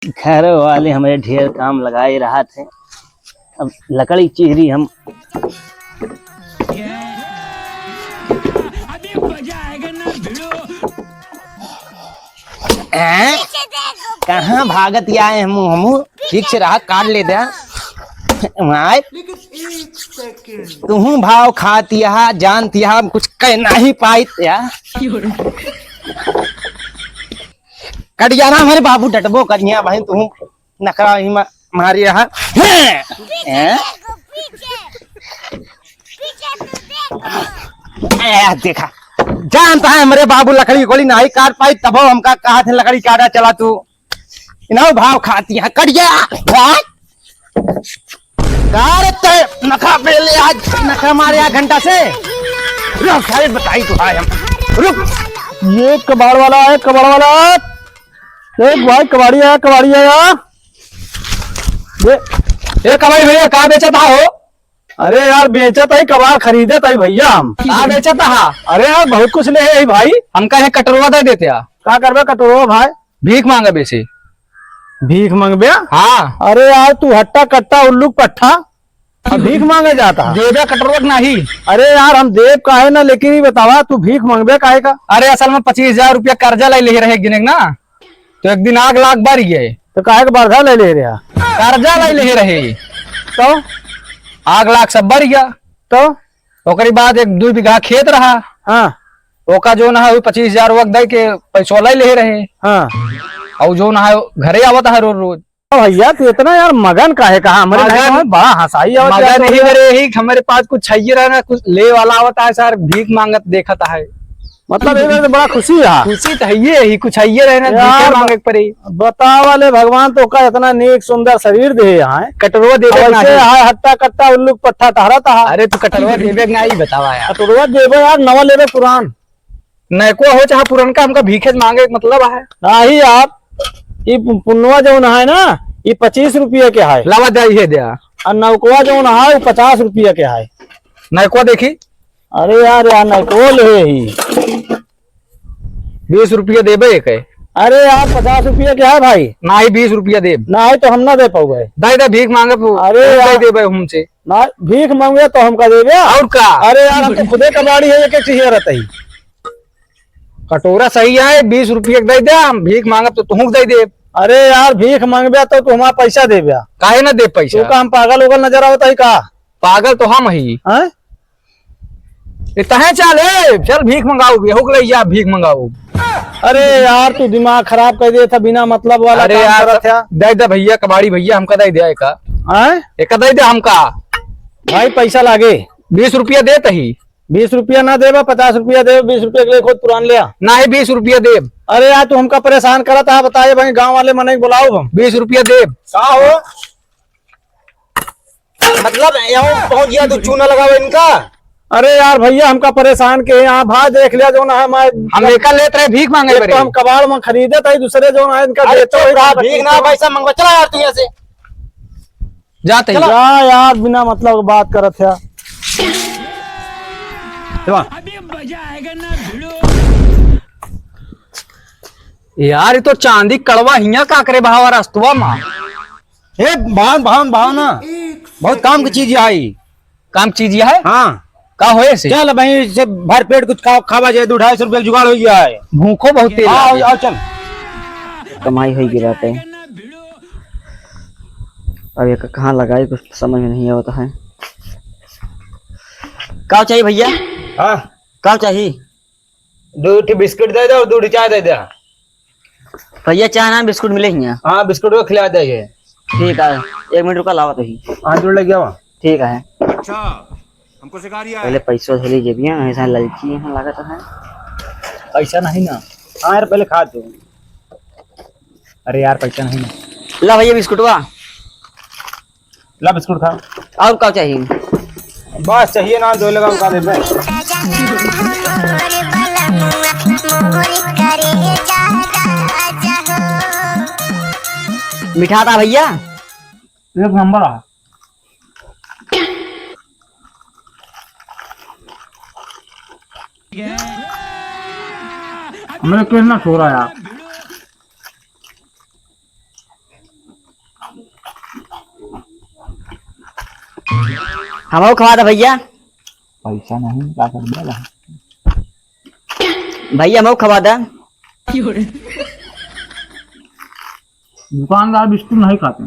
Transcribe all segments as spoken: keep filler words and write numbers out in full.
घर वाले हमरे ढेर काम लगाए रहत हैं। अब लकड़ी चीरी हम। हैं? कहाँ भागत आए हम, हमू ठीक से रहा, काट ले दे। माय, तुहू भाव खात यहा, जानत यहा, हम कुछ कह नहीं पाइत या। कट जा ना हमारे बाबू, डटबो करिया भाई, तुहू नखरा ही मा-, मारी रहा। हैं? हैं? ए, देखा, जानत है हमरे बाबू लकड़ी उकड़ी नाही काट पाई, तबो हमका कहत है लकड़ी काटा चला तू। इनाऊ भाव खात यहा, कट जा। हाँ? का रे ते नखा पे ले आज, नखा मारे आध घंटा से। रुक, सारे बताई तो आए हम। रुक। ये कबाड़ वाला है, कबाड़ वाला। ए भाई, कबाड़ी आया, कबाड़ी आया। ये, ए कबाड़ी भैया, का बेचत हा हो? अरे यार, बेचत ही कबाड़, खरीदत ही भैया हम। का बेचत हा? अरे यार, बहुत कुछ ले है भाई। हमका ये कटोरवा दे देते आ। का करबे कटोरवा भाई? भीख मांगे बेसे। भीख मांगबे? हाँ। अरे यार, तू हट्टा कट्टा उल्लू पट्ठा, अब भीख मांगे जाता है। देबे कटोरवा के नाही। अरे यार, हम देब काहे ना, लेकिन ये बतावा, तू भीख मांगबे काहे का? अरे, असल में पच्चीस हजार रुपया कर्जा लाई ले रहे एक दिन एक ना, तो एक दिन आग लाग बर गए। तो काहे का बरधा ले ले रहा? कर्जा लाई ले रहे। तो? आग लाग सब बर गया। तो? ओकरी बाद एक दुई बीघा खेत रहा। हाँ। ओका जो ना है, वो पच्चीस हजार वक्त दे के पैसवा लाई ले रहे। हाँ। और जो ना है, घरे आवत है रोज रोज। ओ भैया, तू इतना यार मगन काहे कहा? हमरे मगन, नहीं, बड़ा हंसाई आवत मगन यार यही तोरे। बरे, यही हमरे पास कुछ चाहिए रहे ना, कुछ ले वाला आवत है सर, भीख मांगत देखत है। मतलब, एक तो बड़ा खुशी है। खुशी तो है ये ही, कुछ है ये रहे ना, यार, भीखे मांगे के पड़ी। बतावा ले भगवान तो का इतना नेक सुंदर शरीर दे है। कटोरवा देबे अब ऐसे नाही। है हट्टा कट्टा उल्लू पट्ठा टहरत है। अरे, तू कटोरवा देबे के नाही, बतावा यार। कटोरवा देबे यार, नवा लेबे पुरान। नयको हो चाहे पुरनका, हमका भीखे मांगे के मतलब है। नाही यार, ई पु-, पुनवा जौन है ना, ई पच्चीस रुपया के है। लावा दे, इहे दे। और नौकवा जौन है, वो पचास रुपया के है। नयको देखी। अरे यार, यार, नयको ले ही। बीस रुपया देबे एक है। अरे यार, पचास रुपया के है भाई। नाही, बीस रुपया देब। नाही तो हम ना दे पाउबे। दे दे, भीख मांगे पु-, अरे दे यार। देबे हमसे। ना, भीख मांगे तो हमका देबे। और का? अरे यार, हम तो खुदे कबाड़ी है, एक एक चीज रहता ही। कटोरा सही है, बीस रुपया के दे दे, हम भीख मांगब तो तुहूँ के दे देब। अरे यार, भीख मांगबे तो तू हमारा पैसा देबे। काहे ना देब पैसा? तू का हम पागल उगल नजर आवत है का? पागल तो हम ही। हैं? ए, तहे चल, ए, चल भीख मंगाऊ, एहू के ले जा, भीख मंगाऊ। अरे यार, तू दिमाग खराब कर देत है, बिना मतलब वाला अरे काम यार, करत है। दे दे भैया, कबाड़ी भैया, हमका दे दे एका। हैं? एका दे दे हमका। भाई, पैसा लागे। बीस रुपया देत ही। बीस रुपया ना देबा, पचास रुपया देबा, बीस रुपया के लिए खुद पुरान ले आ। नाही, बीस रुपया देब। अरे यार, तू हमका परेशान करत है, बताए भाई, गाँव वाले मने के बुलाओ हम। बीस रुपया देब। का हो? मतलब, यहाँ पहुँच गया तो चूना लगावे इनका। अरे यार भैया, हमका परेशान के यहाँ भा देख लिया, जो ना हम आए हम एका लेत रहे, भीख मांगे एक तो पड़े। हम कबाड़ में खरीदे थे, दूसरे जो ना इनका अरे देते चुप हुए रहा, इनका भीख ना देते पैसा मंगवा, चला यार तू यहाँ से। जाते ही। चला। जा यार, बिना मतलब के बात करत है। चला। यार, ये तो चांदी कड़वा हिया का करे भावा रस्तवा मा। ए, भाव, भाव, भाव ना। बहुत काम की चीज आई। काम चीज है? हाँ। का होए से? चल भाई, से भर पेट कुछ खा, खावा जाए, दो ढाई सौ रुपया जुगाड़ हो गया है। भूखो बहुत तेज हाँ, लागे। आओ, चल। कमाई होई गई बाटे। अब ये कहाँ लगाई, कुछ समझ में नहीं आवता है। का चाहिए भैया? हाँ। का चाहिए? दो ठे बिस्किट दे दे और दो ठे चाय दे दे। भैया, चाय ना बिस्कुट मिले हियाँ? हाँ, बिस्कुट को खिला दे ये। ठीक है, एक मिनट रुका, लावा तो ही। हाँ, जोड़ लग गया वहाँ। ठीक है। अच्छा, हमको सिखा रिया है। पहले पैसा धो लीजिए भैया, ऐसा लड़की यहाँ लागत है। पैसा नहीं ना। हाँ यार, पहले खा तू। अरे यार, पैसा नहीं ना। ला भैया बिस्कुटवा। ला बिस्कुट खा। और का चाहिए? बस चाहिए ना, दो लगा उनका दे दे। मीठा था भैया? एक नंबर आ। मेरे पेट ना सो रहा यार। हमहू खवा दे भइया। पैसा नहीं, का कर देला? भइया, हमहू खवा दे। दुकानदार बिस्कुट नहीं खाते।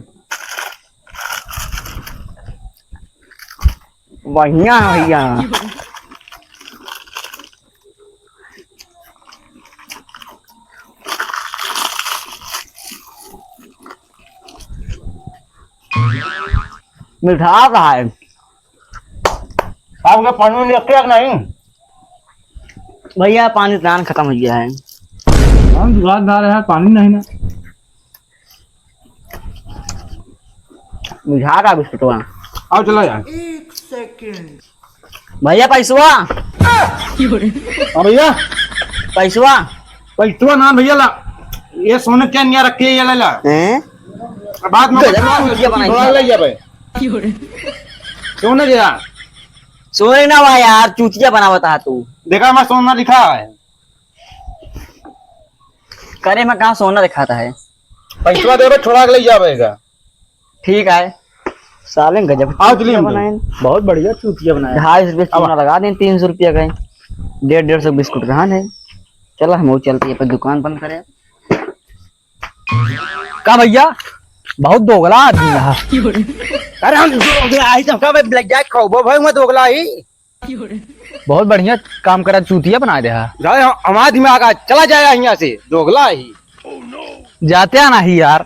बढ़िया है भइया। मिठास है। आपके पानी लेके आ नहीं? भइया, पानी तान खतम होइ गया है। हम दुकानदार है, पानी नहीं ना। बुझा का बिस्कुटवा। आओ, चला जाए। एक सेकंड। भइया, पैसवा। हाँ भइया। पैसवा। पैसवा ना भइया ला। ये सोने के निया रखे, ये ले ला। हैं? अब बाद में गजब का चूतिया बनाई थोड़ा है। ले जा भाई। सोने दे यार। सोने ना हुआ यार, चूतिया बनावत है तू। देखा, मैं सोना लिखा है। करे में कहाँ सोना दिखाता है? पैसवा देबे, छोड़ा के ले जावेगा। ठीक है। साले गजब आओ, चूतिया चलिए हम बनाए। बहुत बढ़िया चूतिया बनाया। ढाई सौ रुपये अब चूना लगा दें, तीन सौ रुपया का है। डेढ़, डेढ़ सौ बिस्कुट कहाँ है? चला, हम वो चलते हैं, अपन दुकान बंद करें। का भइया, बहुत दोगला आदमी है। अरे हम दोगला आई तो का भाई, ब्लैक जैक खाओ, वो भाई मैं दोगला ही। बहुत बढ़िया काम करा, चूतिया बना दे हा। जाए हम, हमारा दिमाग आज चला जाएगा यहाँ से, दोगला ही। जाते आना ही यार।